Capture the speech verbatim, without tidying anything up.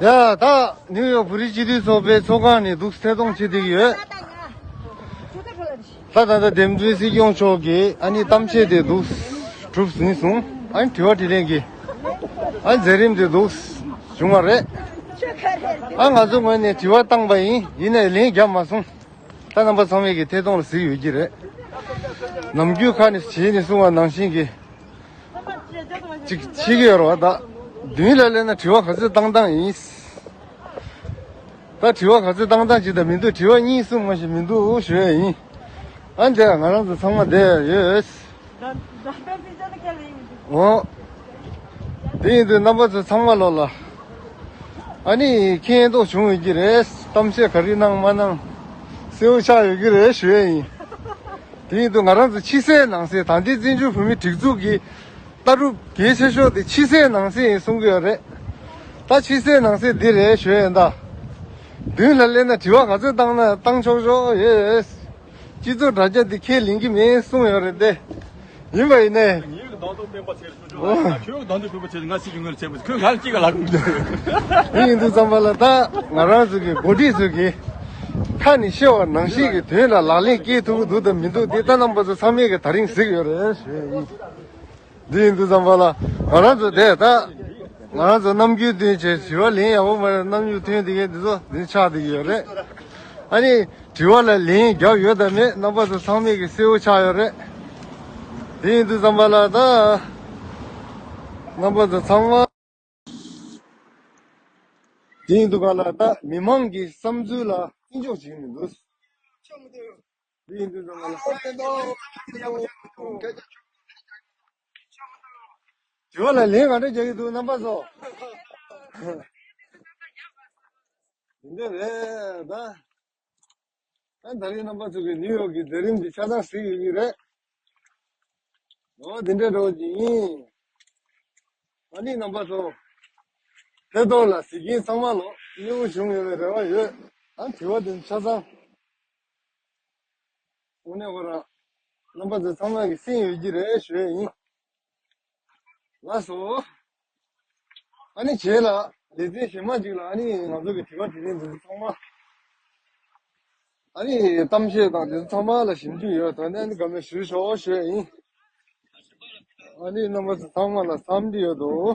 ཡ་ད་ནིའུ་ཡོག་བོད་རིགས་སྤྱི་མཐུན་ཚོགས་པའི་ཚོགས་ཁང་ནས་འདུག་ཐད་གཏོང་བྱེད་བསྡད་ཀྱི་ཡོད། ད་ད་ལྟ་འདེམས་ཐོན་སྲིད་སྐྱོང་མཆོག་གིས་ཨ་ནི་གཏམ་བཤད་དེ་འདུག་གྲུབ་ཟིན་སོང་། ཨ་ནི་དྲི་བ་དྲིས་ལན་གྱི་ཨ་ནི་མཛད་རིམ་དེ་འདུག་བྱུང་བ་རེད། ཨ་ང་ཚོ་ངོས་ནས་དྲི་བ་བཏང་པ་ཡིན། ཡིན་ནའི་ལན་བརྒྱབ་མ་སོང་། ད་རྣམ་པ་ཚང་མས་ཀྱི་ཐད་གཏོང་ལ་གཟིགས་ཡོད་ཀྱི་རེད། ནམ་རྒྱུན་ཁ་ནས་བྱས་ནས་གསུང་བ་ནང་བཞིན་གྱི་ཅིག་བྱེད་ཀྱི་ཡོད་རེད་བ། ད་མདུན་ལ་སླེབས་ན་དྲི་བ་ག་ཚོད་བཏང་སྟངས་ཡིན། ད་དྲི་བ་ག་ཚོད་བཏང་སྟངས་ཅིག་ད་མི་འདུག་དྲི་བ་གཉིས་གསུམ་མ་ཞིག་མི་འདུག་ཞུ་ཡ་ཡིན། ཨ་འདྲ་ང་རང་ཚོ་ཚང་མ་བསྡད་ཡོད། འོ། དེ་ཡིན་དུས་རྣམ་པ་ཚོ་ཚང་མ་ལོག་ལ། ཨ་ནི་མཁྱེན་རྟོགས་བྱུང་ཡོད་ཀྱི་རེད། གཏམ་བཤད་ག་རེ་གནང་མ་གནང་། གསལ་བོ་ཆགས་ཡོད་ཀྱི་རེད་ཞུ་ཡ་ཡིན། དེ་ཡིན་དུས་ང་རང་ཚོ་ཕྱི་གསལ་ནང་གསལ། ད་ལྟའི་བཙན་བྱོལ་བོད་མིའི་སྒྲིག་འཛུགས་ཀྱི་ལྟ་གྲུབ་གལ་ཆེ་ཤོས་དེ་ཕྱི་གསལ་ནང་གསལ་ཡིན་གསུང་གི་ཡོད་རེད། ད་ཕྱི་གསལ་ནང་གསལ་འདི་རེད་ཞུ་ཡ་ཡིན་ད། མདུན་ལ་སླེབས་ན་དྲི་བ་ག་ཚོད་བཏང་ན་བཏང་ཆོག་ཆོག་ཡོད། སྤྱི་ཚོགས་དྲ་རྒྱ་འདི་ཁས་ལེན་གྱི་མེད་གསུངས་ཡོད་རེད་དེ། ཡིན་པ་ཡིན་ནའི། ངའི་གདོང་དུ་སྤེན་པ་ཚེ་རིང་ཆུང་ཆུང་ལ་ཁྱོད་གདོང་དུ་སྤེན་པ་ཚེ་རིང་ང་སྲིད་ཀྱི་ངོས་ལ་བྱས་པ་ཁྱོད་ང་ལ་གཅིག་ག་ལ་དགོས། དེ་ཡིན་དུས་ཙམ་པ་ལ་ད་ང་རང་ཚོ་གི་འགོ་ཁྲིད་ཚོ་གི་ཁ་ནས་བཤད་པ་ནང་བཞིན་གྱི་དོན་ལ་ལག་ལེན་སྐྱེལ་ཐུབ་ཀྱི་འདུག་དང་མི་འདུག་དེ་ད་རྣམ་པ་ཚོ་ཚང་མས་གི་ད་རིང་གཟིགས་ཡོད་རེད་ཞུ་ཡ་ཡིན། འདི་ཡིན་དུས་ཙམ་པ་ལ་ང་རང་ཚོ་དེ་ད་ང་རང་ཚོ་ནམ་རྒྱུན་དུས་ཆེ་དྲི་བ་ལན་ཡག་པོ་མ་རེད། གནམ་མྱུར་ཐོན་བསྡད་མཁན་འདི་ཚོ་འདི་ཆགས་བསྡད་ཀྱི་ཡོད་རེད། ཨ་ནི་དྲི་བ་ལ་ལན་རྒྱབ་ཡོད་དམ་མེད་རྣམ་པ་ཚོ་ཚང་མས་ཀྱི་གསལ་བོ་ཆགས་ཡོད་རེད། དེ་ཡིན་དུས་ཙམ་པ་ལ་ད་རྣམ་པ་ཚོ་ཚང་མ། དེ་ཡིན་དུས་ག་ལ་ད་མི་མང་གི་བསམ་ཚུལ་ལ་བརྩི་འཇོག་བྱེད་ཀྱི་མི་འདུག་དེ་ཡིན་དུས་ཙམ་པ་ལ། དྲི་བ་ལ་ལན་ག་འདྲ་རྒྱག་གི་འདུག་རྣམ་པ་ཚོ། འདི་འདྲ་རེད་ད། ད་ད་རིང་རྣམ་པ་ཚོ་གི་ནིའུ་ཡོག་གི་མཛད་རིམ་འདི་ཆ་ཚང་གཟིགས་ཡོད་ཀྱི་རེད། འོ་འདི་འདྲ་འགྲོ་གི་ཡིན། ཨ་ནི་རྣམ་པ་ཚོ། ཐད་གཏོང་ལ་གཟིགས་མཁན་ཚང་མ་ལོ་མཉེས་པོ་བྱུང་ཡོད་པའི་རེ་བ་ཡོད། ཨ་དྲི་བ་འདི་ཆ་ཚང་། དངོས་གནས་ཁོ་རང་རྣམ་པ་ཚོ་ཚང་མ་གིས་གསན་ཡོད་ཀྱི་རེད་ཞུ་ཡ་ཡིན། ལགས་སོ། ཨ་ནི་རྗེས་ལ་ལེ་ཚན་གཞན་མ་ཅིག་ལ་ཨ་ནི་ང་ཚོ་གི་དྲི་བ་དྲིས་ལན་འདི་ཚོ་ཚང་མ། ཨ་ནི་གཏམ་བཤད་དང་འདི་ཚོ་ཚང་མ་ལ་ཞིབ་འཇུག་ཡོད། ད་ནི་ཨ་ནི་བཀའ་མོལ་ཞུས་ཆོག་ཞུ་ཡ་ཡིན། ཨ་ནི་རྣམ་པ་ཚོ་ཚང་མ་ལ་འཚམས་འདྲི་ཡོད་དོ།